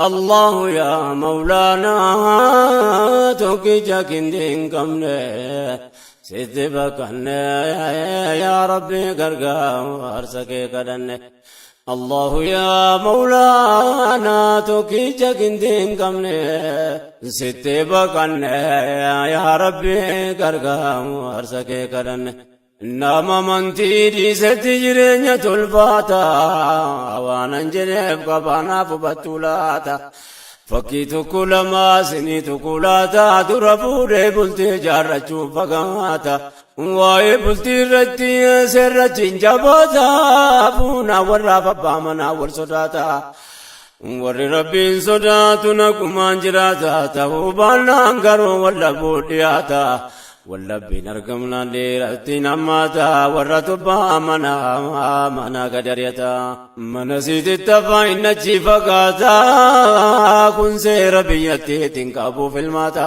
Allahu yaa Mawlaanaa tokkicha kindii hin qabne sitti baqanne yaa Rabbi gargaarsa kee kadhanne. Allahu yaa Mawlaanaa tokkicha kindii hin qabne sitti baqanne yaa Rabbi gargaarsa kee kadhanne. Nama amantii dhiisetti jireenya tolfaata waanan jedheef qabaanaaf hubattuu laata. Fakkii tokko lama sinii tokko laata dura fuudhee bultii jaarrachuuf fagaata. Waa'ee bultii irratti seerrachi hin jabaata fuunaa warraaf abbaa manaa wal sodaata. Warri Rabbiin sodaatu nagumaan jiraata ta'uu baannaan garuu wallabuu dhiyaata. Wallabbiin argamnaan dhiiratti nammaata warra tubbaa mana mana gadariyata. Mana siititti afaan hin achi fagaata kun seera biyyattiitiin qabuuf ilmaata.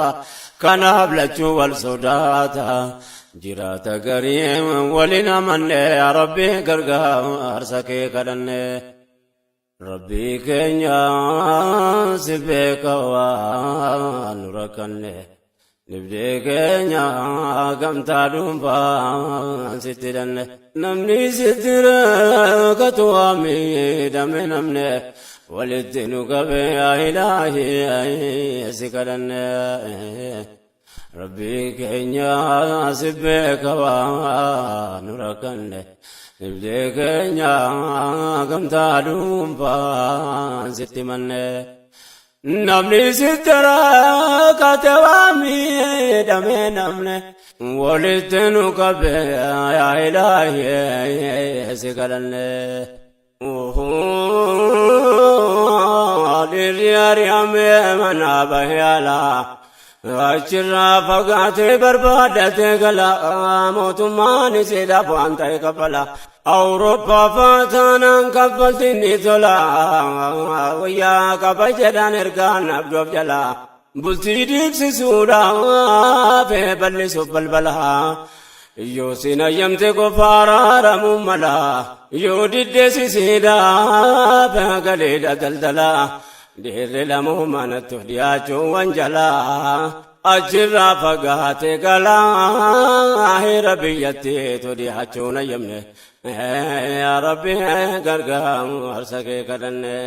Kanaaf lachuu wal sodaata. Jiraata garii waliin amanne yaa Rabbi gargaarsa kee kadhanne. Rabbii keenya si beeka waan nu rakkanne dhibdee keenya gamtaa dhuunfaa sitti hidhanne namni sitti rakkatu waa miidhame namne walitti nu qabe yaa ilaahi si kadhanne Rabbii keenya si beeka waan nu rakkanne dhibdee keenya gamtaa dhuunfaan sitti manne namni sitti rakkate waa miidhame namne walitti nu qabe yaa ilaahi si kadhanne. Dhiirri ari'amee manaa bahee alaa achirraa fagaatee barbaaddatee gala mootummaan isiidhaaf waan ta'e kaffala. Awurooppaa faataanaan kaffaltiin ni tola wayyaa qaba jedhaan ergaan abdoof jala. Bultii diigsisuudhaaf bal'isuuf balbala. Yoo sin hayyamte qofa araaramuu mala. Yoo didde sisiidhaaf galeedha daldala. Dhiirri lamuu manatti dhiyaachuu wanjala. Achirraa fagaate gala. Heera biyyattiitu dhiyaachuun hayyamne. Yaa Rabbi gargaarsa kee kadhanne.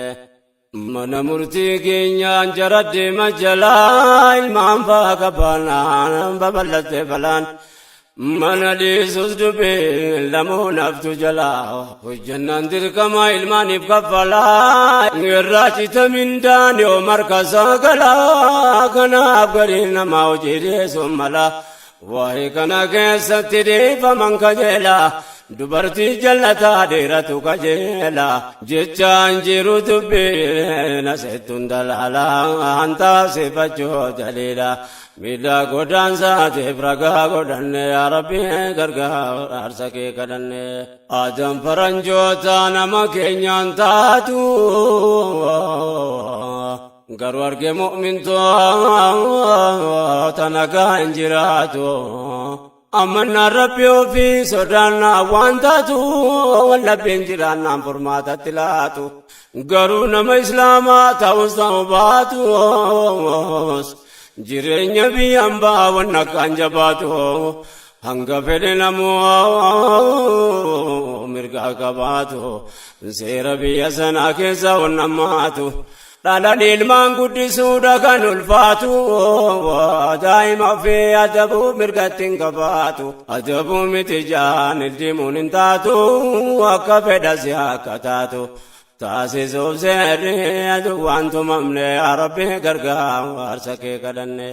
Mana murtii keenyaan jara deema jalaa ilmaan faa qabaanaan babal'atte balaan. Mana dhiisus dubbiin lamuu naftu jalaa hojjannaan dirqama ilmaaniif kaffalaa. Irraa cita mindaan yoo marka sagalaa kanaaf gariin namaa hojii dhiyeessuun mala. Waa'ee kana keessatti dhiifaman kajeela dubartii jallataa dheeratu kajeela jechaan jiru dubbiin asettuun dalaala hantaasifachuu daliila miidhaa godaansaatiif ragaa godhanne yaa rabbi gargaarsa kee kadhanne aadaan faranjoota nama keenyaan taatu. Garuu arge mu'mintoota nagaa hin jiraatu. Amannaan rabbi ofii sodaannaa waan taatu wallabbiin jiraannaan furmaatatti laatu. Garuu nama islaamaa ta'us ta'u baatus jireenya biyyaan baa wanna akkaan jabaatu. Hanga fedhe namuu mirga qabaatu seera biyya sanaa keessa wanna maatu. Dhalan ilmaan guddisuudha kan ulfaatu daa'ima ofii adabuu mirgatti hin qabaatu adabuu miti jaan ildimuun hin taatu akka fedha si akka taatu taasisuuf seerri aduu waan tumamne yaa rabbi gargaarsa kee kadhanne.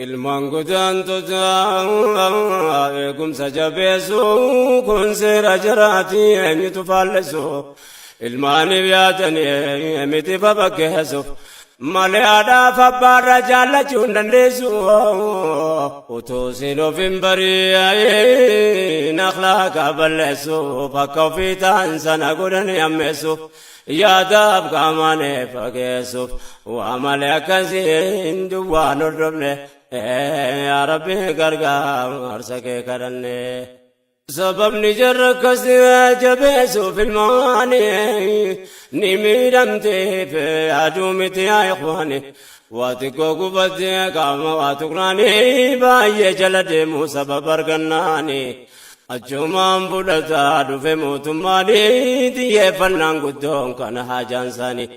Ilmaan godaantota eegumsa jabeessu kun seera jaraati eenyutu faallessu ilmaaniif yaadanii miti fafakkeessu malee haadhaaf abbaarra jaallachuu hin dandeessu utuu siin of hin bari'in akhlaaqa balleessuuf akka ofii ta'an sana godhanii ammeessuuf yaadaaf qaamaan fageessuuf waa malee akkasiin duwwaan hordofne yaa rabbi gargaarsa kee kadhanne. Sababni jarra akkasii jabeessuuf ilmaanii Ni miidhamteef aduu miti yaa ikhwaani. Waa xiqqoo gubattee qaama waa tuqnaani baay'ee jala deemuu sababa argannaani. Achumaan fudhataa dhufe mootummaani xiyyeeffannaan guddoon kana haajaan isaanii.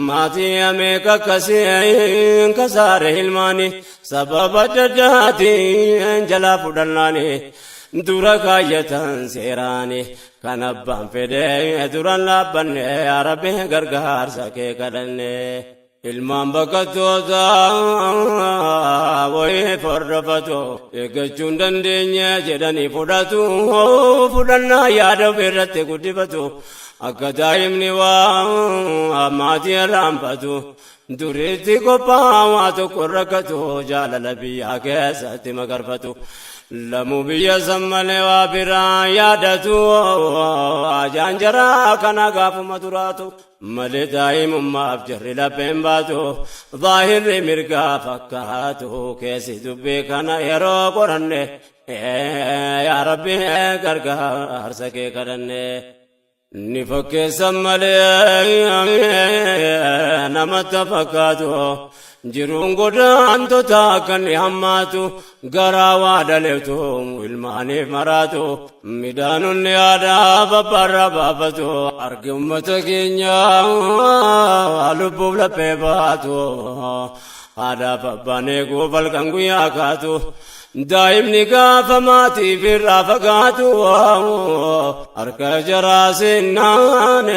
Maatii ameeka akkasii kasaare ilmaani sababa adda addaatiin jalaa fudhannaani dura kaayyatan seeraani kan abbaan fedhe duran dhaabbanne yaa Rabbi gargaarsa kee kadhanne. Ilmaan baqattoota wayii hordofatu eeggachuu hin dandeenye jedhanii fudhatu fudhannaa yaada ofii irratti guddifatu akka daa'imni waa maatii irraanfatu duriitti qophaa'aa waa tokko rakkatu jaalala biyyaa keessatti magarfatu Lamuu biyya san malee waa biraa yaadatu ajaan jaraa kana gaafuma duraatu malee daa'imummaaf jarri lapheen baatu zaahirri mirgaa fakkaatu keessi dubbii kana yeroo qoranne yaa rabbi gargaarsa kee kadhanne. Ni fakkeessan malee namatti fakkaatu jiruun godaantota akka inni hammaatu garaa waa dhaleetu ilmaaniif maraatu midhaanonni aadaa babbaarraa baafatu argi ummata keenya lubbuuf laphee baatu haadhaaf abbaan eeguuf halkan guyyaa kaatu. Daa'imni gaafa maatiif irraa fagaatu harka jaraa seennaan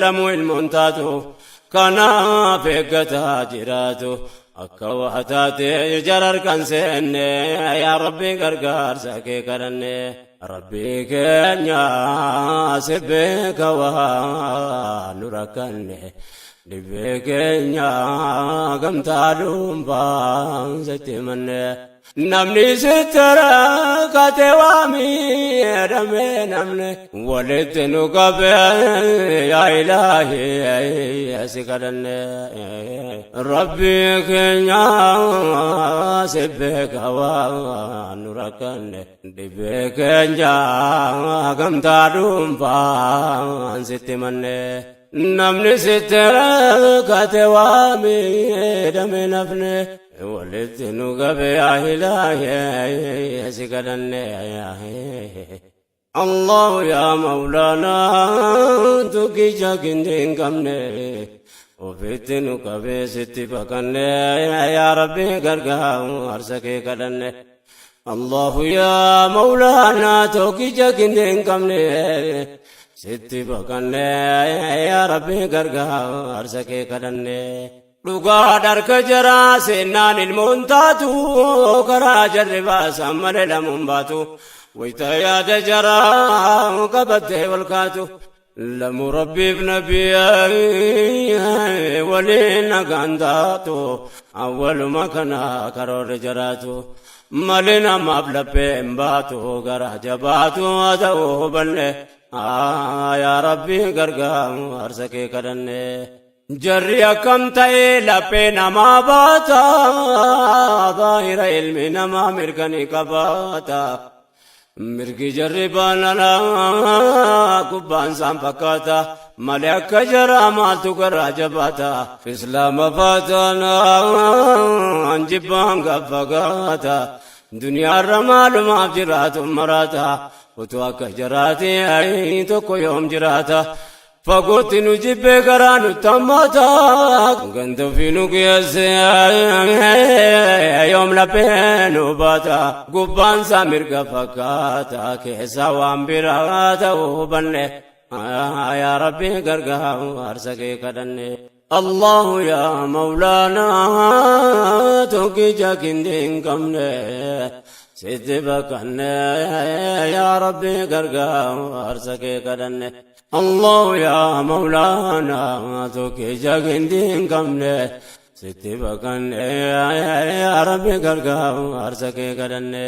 lamuu ilmoon taatu kanaaf eeggataa jiraatu akka waa taate jara harkan seenne yaa rabbi gargaarsa kee kadhanne rabbi keenya si beeka waa nu rakkanne dhibee keenya gamtaa dhuunfaan sitti himanne. Namni sitti rakkate waa miidhame namni walitti nu qabe yaa ilaahi si kadhanne. Rabbi keenya si beeka waa nu rakkanne dhibee keenya gamtaa dhuunfaan sitti himanne. Namni sitti rakkate waa miidhame nafne walitti nu qabe yaa ilaahi si kadhanne. Allahu yaa Mawlaana tokkicha gindii hin qabne ofitti nu qabee sitti baqanne yaa Rabbi gargaarsa kee kadhanne. Allahu yaa Mawlaana tokkicha gindii hin qabne sitti baqanne yaa Rabbi gargaarsa kee kadhanne. Dhugaa dharka jaraa seennaan ilmoon taatu karaa jarri baasan malee lamuun baatu wayita yaada jaraa qabattee wal kaatu lamu rabbiif nabii waliin nagaan taatu awwaluma kana karoorri jaraatu malee namaaf lapheen baatu garaa jabaatu haa ta'uu hubanne yaa rabbi gargaarsa kee kadhanne. Jarri akkam ta'ee laphee namaa baata zaahira ilmi namaa mirga ni qabaata. Mirgi jarri baanana gubbaan isaan fakkaata malee akka jaraa maaltu garaa jabaata. Islaama faataanaan jibbaan gaffagaata. Duniyaarra maalumaaf jiraatu maraata. Utuu akka jaraati tokko yoom jiraata. Fagootti nu jibbee garaa nutti hammaata. Ganda ofii nu geesse yoom laphee nu baata. Gubbaan isaa mirga fakkaata keessaa waan biraa ta'uu hubanne. Yaa Rabbi gargaarsa kee kadhanne. Allahu yaa Mawlaana tokkicha kindii hin qabne. Sitti baqanne yaa Rabbi gargaarsa kee kadhanne. Allahu yaa Mawlaana tokkicha gindii hin qabne sitti baqanne yaa Rabbi gargaarsa kee kadhanne.